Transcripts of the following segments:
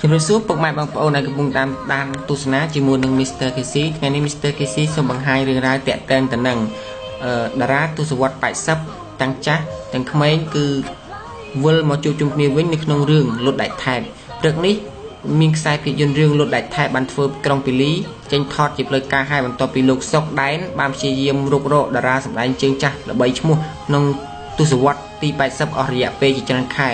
ជំរាបសួរពុកម៉ែបងប្អូនដែលកំពុងតាមដានទស្សនាជាមួយនឹង Mr. KC ថ្ងៃនេះ Mr. KC សូមបង្ហាញរឿងរ៉ាវតាក់ទងទៅនឹងតារាទសវត្ស80ទាំងចាស់ទាំងក្មេងគឺវិលមកជួបជុំគ្នាវិញនៅក្នុងរឿងលុតដាច់ថែបព្រឹកនេះមានខ្សែភាពយន្តរឿងលុតដាច់ថែបបានធ្វើក្រុងពីលីចេញថតជាផ្លូវការហើយបន្ទាប់ពីលោកសុកដែនបានព្យាយាមរុករកតារាសម្ដែងជើងចាស់ល្បីឈ្មោះក្នុងទសវត្សទី80អស់រយៈពេលជាច្រើនខែ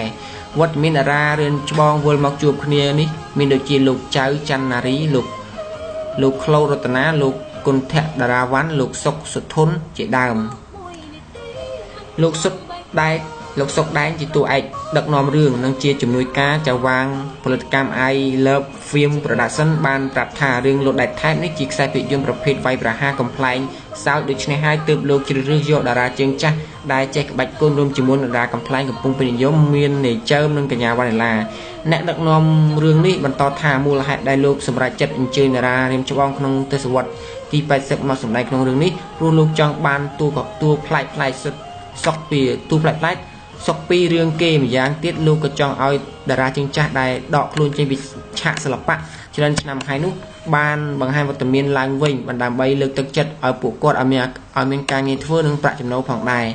វត្តមានតារារឿនច្បងវិលមកជួបគ្នានេះមានដូចជាលោកចៅច័ន្ទណារីលោកក្លូរតនាលោកគុណធៈតារាវ៉ាន់លោកសុកសុធនជាដើមលោកសុកដែកលោកសុកដែងជាតួឯកដឹកនាំរឿងនិងជាជំនួយការចៅវាងផលិតកម្ម I Love Film Production បានប្រាប់ថារឿងលុតដាច់ថែបនេះជាខ្សែភាពយន្តប្រភេទវាយប្រហារកំប្លែងសើចដូច្នេះហើយទើបលោកជ្រើសរើសយកតារាជើងចាស់ដែលចេះក្បាច់គុណរួមជាមួយតារាកំប្លែងកំពុងពេញនិយមមាននាយចើមនិងកញ្ញាវណ្ណឡាអ្នកដឹកនាំរឿងនេះបន្តថាមូលហេតុដែលលោកសម្រេចចិត្តអញ្ជើញតារារៀមច្បងក្នុងទសវត្សទី80មកសម្ដែងក្នុងរឿងនេះព្រោះលោកចង់បានតួប្លែកប្លែកសុកពីតួប្លែកប្លែកសុកពីរឿងគេម្យ៉ាងទៀតលោកក៏ចង់ឲ្យតារាជើងចាស់ដែលដកខ្លួនចេញពីឆាកសិល្បៈច្រើនឆ្នាំហើយនោះបានបង្ហាញវត្តមានឡើងវិញដើម្បីលើកទឹកចិត្តឲ្យពួកគាត់ឲ្យមានការងារធ្វើនិងប្រាក់ចំណូលផងដែរ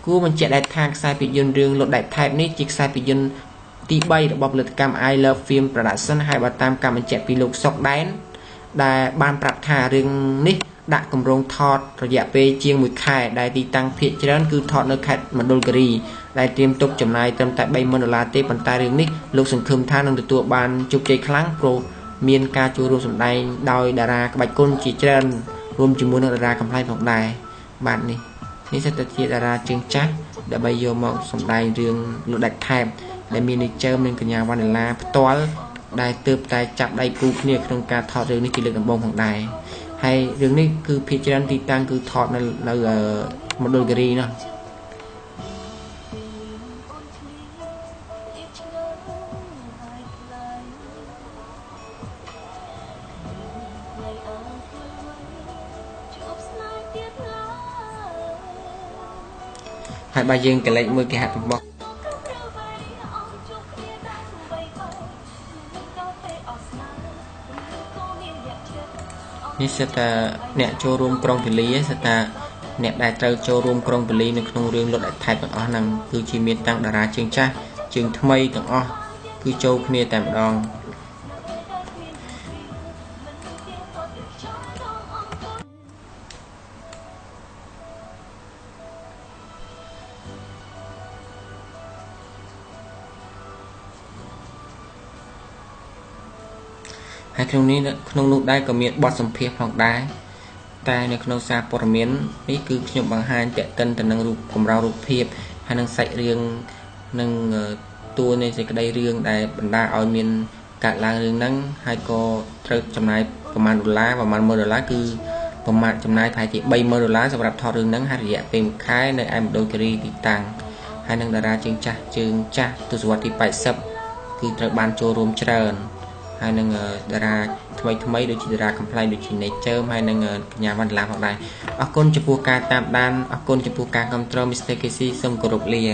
គួរបញ្ជាក់ដែរថាខ្សែភាពយន្តរឿងលុតដែកថែបនេះជាខ្សែភាពយន្តទី3របស់ផលិតកម្ម I Love Film Production ហើយបើតាមការបញ្ជាក់ពីលោកសុកដែនដែលបានប្រាប់ថារឿងនេះដាក់គម្រោងថតរយៈពេលជាង1ខែដែលទីតាំងភាគច្រើនគឺថតនៅខេត្តមណ្ឌលគិរីដែលត្រៀមទុកចំណាយត្រឹមតែ 30,000 ដុល្លារទេប៉ុន្តែរឿងនេះលោកសង្ឃឹមថានឹងទទួលបានជោគជ័យខ្លាំងព្រោះមានការចូលរួមសម្ដែងដោយតារាក្បាច់គុណជាច្រើនរួមជាមួយនឹងតារាកំប្លែងផងដែរបាទនេះសិតតែជាតារាជើងចាស់ដើម្បីយកមកសម្ដែងរឿងលុតដាច់ថែបដែលមាននាយចើមនិងកញ្ញាវណ្ណឡាផ្ទាល់ដែលទើបតែចាប់ដៃគូគ្នាក្នុងការថតរឿងនេះជាលើកដំបូងផងដែរហើយរឿងនេះគឺភាគច្រើនទីតាំងគឺថតនៅមណ្ឌលគិរីនោះហើយបើយើងកលេចមើលគេហទំព័រនេះសិតតែអ្នកចូលរួមក្រុងពលីសិតតែអ្នកដែលត្រូវចូលរួមក្រុងពលីនៅក្នុងរឿងលុតដាច់ថែបទាំងអស់ហ្នឹងគឺជាមានតាំងតារាជើងចាស់ជើងថ្មីទាំងអស់គឺចូលគ្នាតែម្ដងហើយក្នុងនេះក្នុងនោះដែរក៏មានបទសម្ភាសន៍ផងដែរតែនៅក្នុងសារព័ត៌មាននេះគឺខ្ញុំបង្ហាញតាក់ទិនទៅនឹងរូបកម្រោរូបភាពហើយនឹងសាច់រឿងនិងតួនៃសេចក្តីរឿងដែលបណ្ដាឲ្យមានកើតឡើងរឿងហ្នឹងហើយក៏ត្រូវចំណាយប្រមាណដុល្លារប្រមាណ100ដុល្លារគឺប្រមាណចំណាយប្រហែលជា30,000ដុល្លារសម្រាប់ថតរឿងហ្នឹងហើយរយៈពេល1ខែនៅឯមណ្ឌលគិរីទីតាំងហើយនឹងតារាជើងចាស់ទសវត្សទី80គឺត្រូវបានចូលរួមច្រើនហើយនឹងតារាថ្មីដូចជាតារាកំប្លែងដូចជានេចើមហើយនឹងកញ្ញាវណ្ណឡាផងដែរអរគុណចំពោះការតាមដានអរគុណចំពោះការគាំទ្រ Mr. KC សូមគោរពលា